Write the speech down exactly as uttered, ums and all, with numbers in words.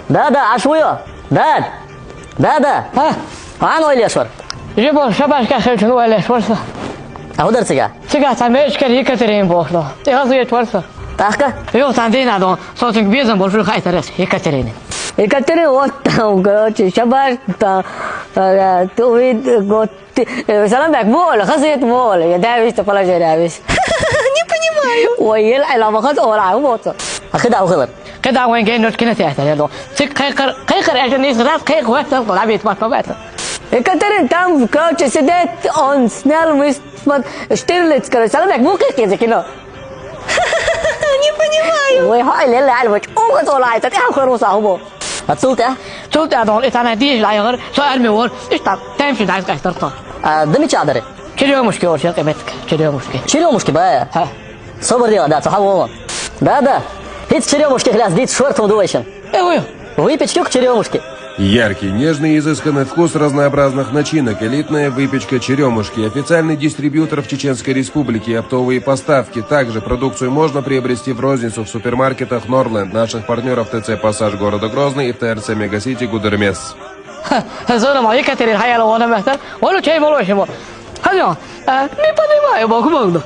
Да, да, аш вуй. Да, да, да. Хьа? Хьан ойлеш вар? Жи бо шабашка хелчун ойлеш вар со. А хӀу дар цига? Цига цхьа мечкер Екатерин бохло. Тига зует вар со. ТӀаккха? Йо, тан дина дон. Со цинг безам болчу хайтарес Екатерин. Екатерин, вот там, короче, шабаш, там, э, ты увид-, вот, ты, э, салам бек, мол, хазет, мол, я давишь, ты положение давишь. Не понимаю. Ой, ел, ай, лама хаз, ола, а, вот. А куда ухылар? Куда вен ген ночки на театр, я дон. Цик кайкар, кайкар, это не сразу, кайк, вот, там, куда бит, мат, мат. Екатерин, там, короче, сидит, он снял, мы с-, вот, Штирлиц, короче, салам бек, мул кайк, кино. Не понимаю. Ой, хай, ле, ле, альбач, угас ола, это, я, хорус, а, хубо. А цултӀа? ЦултӀа дон, это она диш лайгъар, со арми вор, ишта, тем ши дайс кайсар то. А, дами чадари? Черёмушки вор, шен кебетк, черёмушки. Черёмушки, ба? Хьа. Собар дела, да, цо хьа вон. Да, да. ХӀинца черёмушки хляс диц шортум дувайшин. Э, ой. Выпечки к черёмушки. Яркий, нежный и изысканный вкус разнообразных начинок. Элитная выпечка «Черёмушки». Официальный дистрибьютор в Чеченской Республике. Оптовые поставки. Также продукцию можно приобрести в розницу в супермаркетах «Норленд», наших партнёров ТЦ «Пассаж» города Грозный и в ТРЦ «Мегасити» Гудермес. Ха, зона ма Екатерин хаяла вона мехтар. Вона чей молошимо. Хазё, а, не понимаю, богу богу.